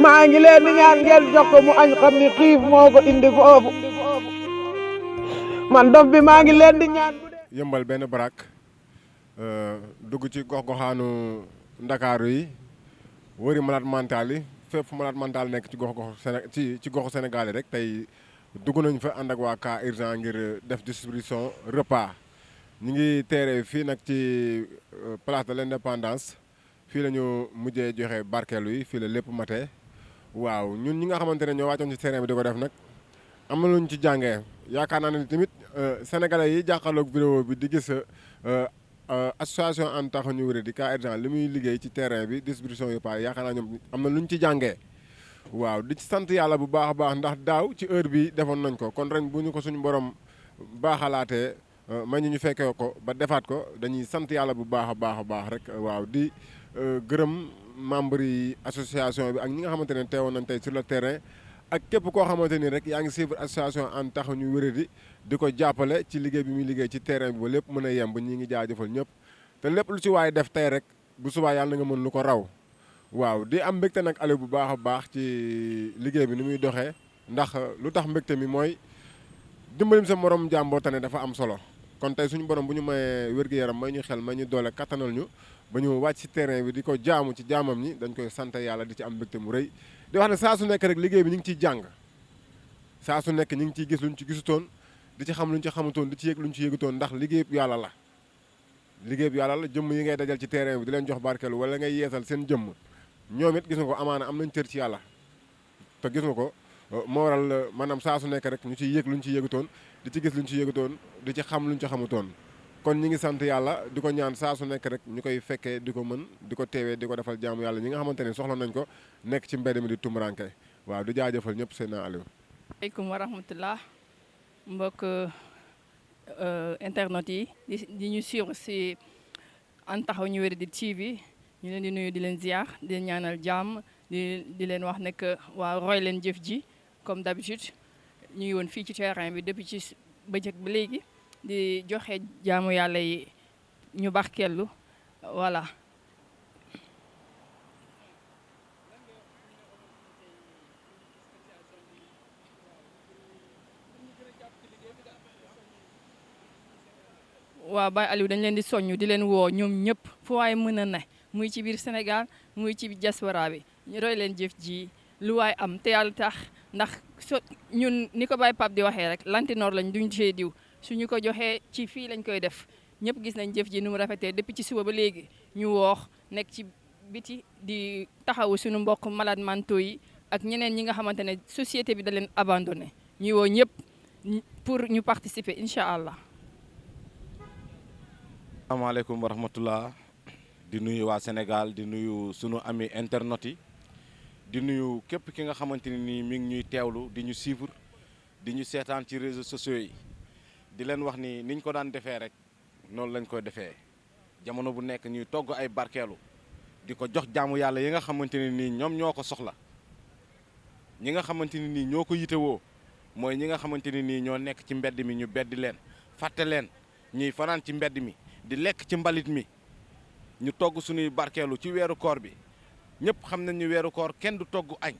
A: maa ngi leen di ñaan ngeen jox ko mu añ xam ni xiif moo ko indi foofu man Dof bi maa ngi leen di ñaan
C: yëmbal benn barak dugg ci gox-goxaanu Ndakaaru yi wëri malade mental yi fépp fu malade mental nekk ci goxu Sénégal yi rek tey dugg nañ fa ànd ak waa cas urgent ngir def distribution repas ñu ngi teere fii nag ci place de l'Indépendance fii la ñu mujjee joxe barkeelu yi fii la lépp matee waaw ñun ñi nga xamante ne ñoo wàccoon ci terrain bi di ko def nag am na luñ ci jàngee yaakaar naa ne tamit sénégalais yi jàkkaarloog vidéo bi di gis association en tax ñu wéré di cas urgent li muy liggéey ci terrain bi distribution repas yaakaar naa ñoom am na luñ ci jàngee waaw di ci sant yàlla bu baax a baax ndax daaw ci heure bi defoon nañ ko kon ren bu ñu ko suñu borom baaxalaatee may ñu fekkee ko ba defaat ko dañuy sant yàlla bu baax a baax rek waaw di gërëm membres yi association bi ak ñi nga xamante ne teewoon nañ tey sur le terrain ak képp koo xamante ni rek yaa ngi suivre association en tax ñu wéré di ko jàppale ci liggéey bi muy liggéey ci terrain bi ba lépp mën a yemb ñi ngi jaajëfal ñëpp te lépp lu ci waay def tey rek bu subaa yàlla na nga mën lu ko raw waaw di am mbégte nag Aliou bu baax a baax ci liggéey bi ni muy doxee ndax lu tax mbégte mi mooy dimbalim sa morom jàmboo tane dafa am solo kon tey suñu borom bu ñu mayee wér-gu-yaram may ñu xel may ñu doole kattanal ñu ba ñu wàcc ci terrain bi di ko jaamu ci jaamam ñi dañ koy sant yàlla di ci am mbégte mu rëy di wax ne saa su nekk rek liggéey bi ñu ngi ciy jàng saa su nekk ñu ngi ciy gis luñ ci gisutoon di ci xam luñ ci xamutoon di ci yëg luñ ci yëgutoon ndax liggéey bi yàlla la liggéey bi yàlla la jëmm yi ngay dajal ci terrain bi di leen jox barkeelu wala ngay yeesal seen jëmm ñoom it gis nga ko amaana am nañ cër ci yàlla te gis nga ko moo waral maanaam saa su nekk rek ñu ciy yëg luñ ci yëgutoon di ci gis luñ ci yëgutoon di ci xam luñ ci xamutoon kon ñi ngi sant yàlla di ko ñaan saa su nekk rek ñu koy fekkee di ko mën di ko teewee di ko defal jaamu yàlla ñi nga xamante ne soxla nañ ko nekk ci mbedd mi di tumuranke waaw di jaajëfal ñëpp seen Aliou.
J: aleykum wa rahmatullah mbokk internet yi di ñu suivre si En Taxawu ñu Wéradi TV ñu leen di nuyu di leen ziar di leen ñaanal jàmm di leen wax nekk waa roy leen jëf ji comme d'habitude ñu ngi woon fii ci terrain bi depuis ci bëccëg ba léegi di joxe jaamu yàlla yi ñu barkeelu voilà. waaw Baye Aliou dañ leen di soññu di leen woo ñoom ñëpp fu waay mën a ne muy ci biir Sénégal muy ci diaspora bi ñu roy leen jëf ji lu waay am te yàlla tax ndax ñun ni ko Baye Pape di waxee rek lantinoor lañ duñ cee diw suñu ko joxee ci fii lañ koy def ñëpp gis nañ jëf ji nu mu rafetee depuis ci suba ba léegi ñu woox nekk ci biti di taxawu suñu mbokk malade mentaux yi ak ñeneen ñi nga xamante ne société bi da leen abandonné ñuy woo ñëpp pour ñu participer incha allah.
K: asalaamaaleykum wa rahmatullah di nuyu waa Sénégal di nuyu sunu ami internet yi di nuyu képp ki nga xamante ne nii mi ngi ñuy teewlu di ñu suivre di ñu seetaan ci réseaux sociaux yi di leen wax ni niñ ko daan defee rek noonu lañ koy defee jamono bu nekk ñuy togg ay barkeelu di ko jox jaamu yàlla yi nga xamante ne nii ñoom ñoo ko soxla ñi nga xamante ne nii ñoo ko yitewoo mooy ñi nga xamante ne nii ñoo nekk ci mbedd mi ñu beddi leen fàtte leen ñuy fanaan ci mbedd mi di lekk ci mbalit mi ñu togg suñuy barkeelu ci weeru koor bi ñëpp xam nañ ñu weeru koor kenn du togg añ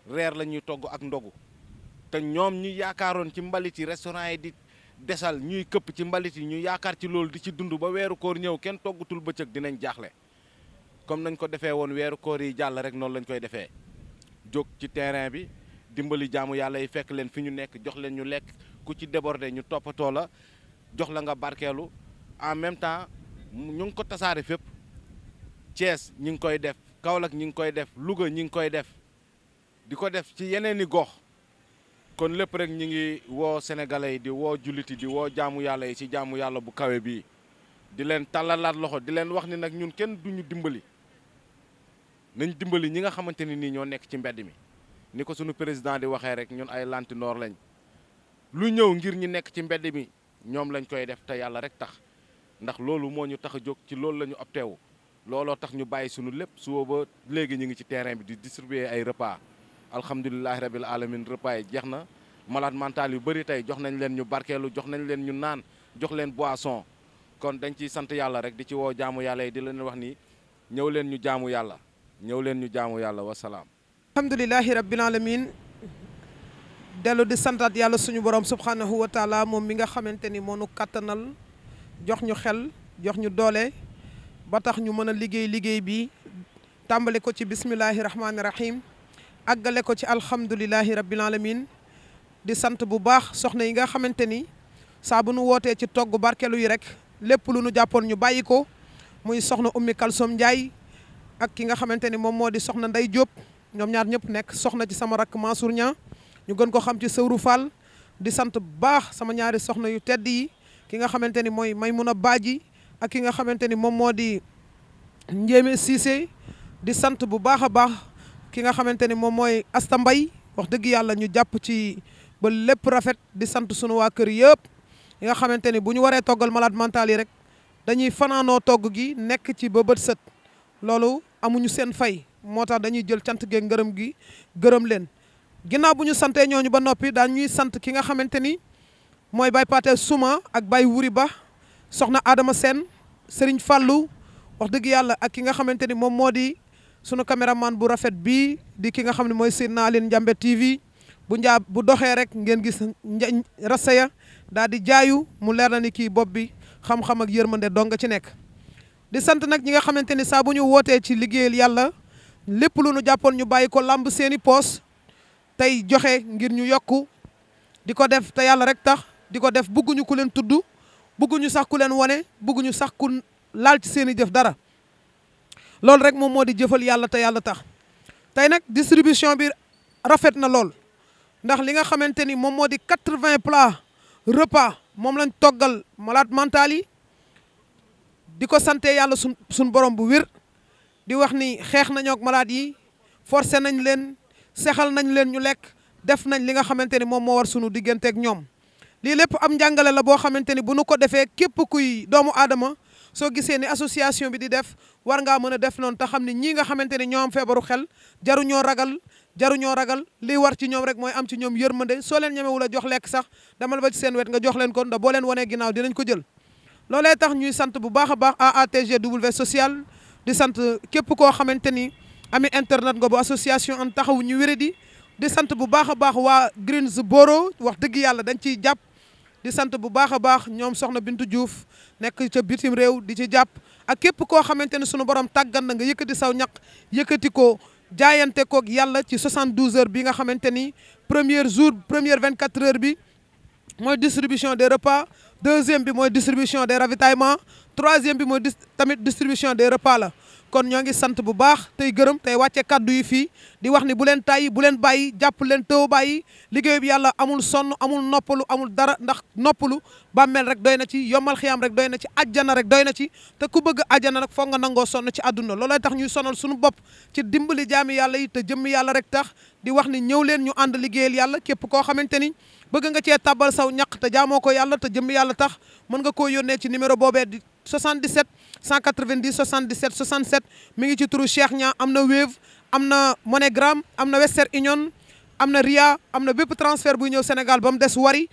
K: reer la ñuy togg ak ndogu te ñoom ñu yaakaaroon ci mbalit yi restaurant yi di desal ñuy këpp ci mbalit yi ñu yaakaar ci loolu di ci dund ba weeru koor ñëw kenn toggatul bëccëg dinañ jaaxle comme nañ ko defee woon weeru koor yi jàll rek noonu lañ koy defee jóg ci terrain bi dimbali jaamu yàlla yi fekk leen fi ñu nekk jox leen ñu lekk ku ci débordé ñu toppatoo la jox la nga barkeelu en même temps ñu ngi ko tasaare fépp Thiès ñi ngi koy def Kaolack ñi ngi koy def Louga ñi ngi koy def di ko def ci yeneen i gox kon lépp rek ñi ngi woo sénégalais yi di woo julliti di woo jaamu yàlla yi ci jaamu yàlla bu kawe bii di leen tàllalaat loxo di leen wax ni nag ñun kenn duñu dimbali nañ dimbali ñi nga xamante ni nii ñoo nekk ci mbedd mi ni ko sunu président di waxee rek ñun ay lantinoor lañ lu ñëw ngir ñi nekk ci mbedd mi ñoom lañ koy def te yàlla rek tax ndax loolu moo ñu tax a jóg ci loolu la ñu opteewu looloo tax ñu bàyyi sunu lépp suba ba léegi ñu ngi ci terrain bi di distribuer ay repas alhamdulilahi rabil alamin repas yi jeex na malade mental yu bëri tey jox nañ leen ñu barkeelu jox nañ leen ñu naan jox leen boisson kon dañ ciy sant yàlla rek di ci woo jaamu yàlla yi di leen wax ni ñëw leen ñu jaamu yàlla ñëw leen ñu jaamu yàlla wasalaam.
B: alhamdulilahi rabbil alamin dellu di santaat yàlla suñu borom subhanahu wa taala moom mi nga xamante ni moo nu kattanal jox ñu xel jox ñu doole ba tax ñu mën a liggéey bi tàmbale ko ci bismillahi rahmaani rahim àggale ko ci alhamdulilahi rabbil alamin di sant bu baax soxna yi nga xamante ni saa bu nu wootee ci togg barkelu yi rek lépp lu nu jàppoon ñu bàyyi ko muy soxna Ummi Kalsom Ndiaye ak ki nga xamante ni moom moo di soxna Ndey Diop ñoom ñaar ñëpp nekk soxna ci sama rakk Mansour Niang ñu gën ko xam ci Sëwru Fall di sant bu baax sama ñaari soxna yu tedd yi ki nga xamante ni mooy Maymuna Baaji ak ki nga xamante ni moom moo di Njéeme Cissé di sant bu baax a baax ki nga xamante ni moom mooy Asta Mbay wax dëgg yàlla ñu jàpp ci ba lépp rafet di sant sunu waa kër yëpp yi nga xamante ni bu ñu waree toggal malade mental yi rek dañuy fanaanoo togg gi nekk ci ba bët sët loolu amuñu seen fay moo tax dañuy jël cant geeg ngërëm gi gërëm leen ginnaaw bu ñu santee ñooñu ba noppi daan ñuy sant ki nga xamante ni mooy Baye Paté Souma ak Baye Wuri Ba soxna Adama Sène Serigne Fallou wax dëgg yàlla ak ki nga xamante ni moom moo di sunu caméraman bu rafet bii di ki nga xam ne mooy Seydina Aline Njambe TV bu doxee rek ngeen gis rasaya daal di jaayu mu leer na ni kii bopp bi xam-xam ak yërmande dong nga ci nekk di sant nag ñi nga xamante ni saa bu ñu wootee ci liggéeyal yàlla lépp lu nu jàppoon ñu bàyyi ko làmb seeni poos tey joxe ngir ñu yokku di ko def te yàlla rek tax di ko def bugguñu ku leen tudd bugguñu sax ku leen wane bugguñu sax ku laal ci seeni jëf dara loolu rek moom moo di jëfal yàlla te yàlla tax tey nag distribution bi rafet na lool ndax li nga xamante ni moom moo di 80 plats repas moom lañ toggal malade mental yi di ko sante yàlla suñ borom bu wér di wax ni xeex nañoo ak malade yi forcé nañ leen sexal nañ leen ñu lekk def nañ li nga xamante ni moom moo war sunu digganteeg ñoom lii lépp am njàngale la boo xamante ni bu nu ko defee képp kuy doomu aadama soo gisee ni association bi di def war ngaa mën a def noonu te xam ni ñii nga xamante ni ñoo am feebaru xel jaruñoo ragal li war ci ñoom rek mooy am ci ñoom yërmande soo leen ñemewul a jox lekk sax demal ba ci seen wet nga jox leen ko ndax boo leen wanee ginnaaw dinañ ko jël loolee tax ñuy sant bu baax a baax AATGW social di sant képp koo xamante ni ami internet nga bu association an taxawu ñu wéradi di sant bu baax a baax waa Greensboro wax dëgg yàlla dañ ciy jàpp di sant bu baax a baax ñoom soxna Bintu Diouf nekk ca bitim réew di ci jàpp ak képp koo xamante ne sunu borom tàggat na nga yëkkati saw ñaq yëkkati ko jaayante koog yàlla ci 72 heures bi nga xamante ni première 24 heures bi mooy distribution des repas deuxième bi mooy distribution des ravitaillements troisième bi mooy tamit distribution des repas la kon ñoo ngi sant bu baax tey gërëm tey wàcce kàddu yi fii di wax ni bu leen tàyyi bu leen bàyyi jàpp leen tëw bàyyi liggéey bi yàlla amul sonn amul noppalu amul dara ndax noppalu bàmmeel rek doy na ci yomal xiyaam rek doy na ci ajjana rek doy na ci te ku bëgg ajjana nag foog nga nangoo sonn ci àdduna loolooy tax ñuy sonal suñu bopp ci dimbali jaami yàlla yi te jëmmi yàlla rek tax di wax ni ñëw leen ñu ànd liggéeyal yàlla képp koo xamante ni bëgg nga cee tàbbal saw ñaq te jaamoo ko yàlla te jëmmi yàlla tax mën nga koo yónnee ci numéro boobee di 77 190 77 67 mi ngi ci turu Cheikh Niang am na Wave am na MoneyGram am na Western Union am na Ria am na bépp transfert buy ñëw Sénégal ba mu des Wari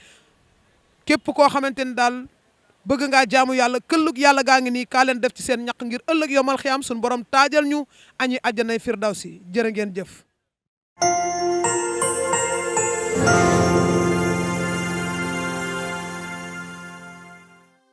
B: képp koo xamante ni daal bëgg ngaa jaamu yàlla këllug yàlla gaa ngi nii kaa leen def ci seen ñaq ngir ëllëg yomal xiyaam suñu borom taajal ñu añi àjjanay firdawsi jërë ngeen jëf